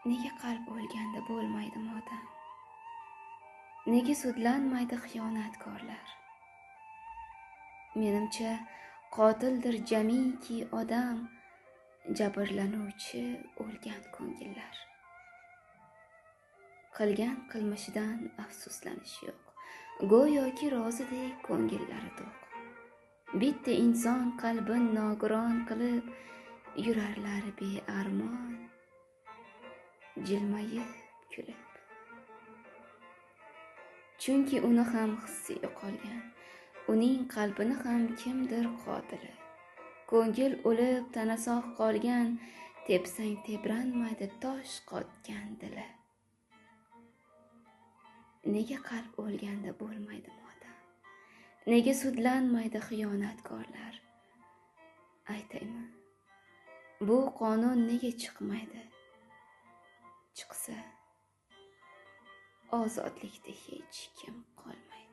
Nega qalb o'lganda bo'lmaydi motam? Nega sudlanmaydi xiyonatkorlar? Menimcha, qotildir jamiki odam, jabrlanuvchi o'lgan ko'ngillar. Qilgan qilmishidan afsuslanish yo'q, go'yoki rozidek ko'ngillari to'q. Bitta inson qalbin nogiron qilib yurarlar bearmon, jilmayib kulib. Chunki uni ham hissi yo'qolgan, uning qalbini ham kimdir qotili. Ko'ngil o'lib tana sog' qolgan, tepsang tebranmaydi tosh qotgan dili. Nega qalb o'lganda bo'lmaydi motam? Nega sudlanmaydi xiyonatkorlar? Aytaymi, bu qonun nega chiqmaydi? Chiqsa, ozodlikda hech kim qolmaydi.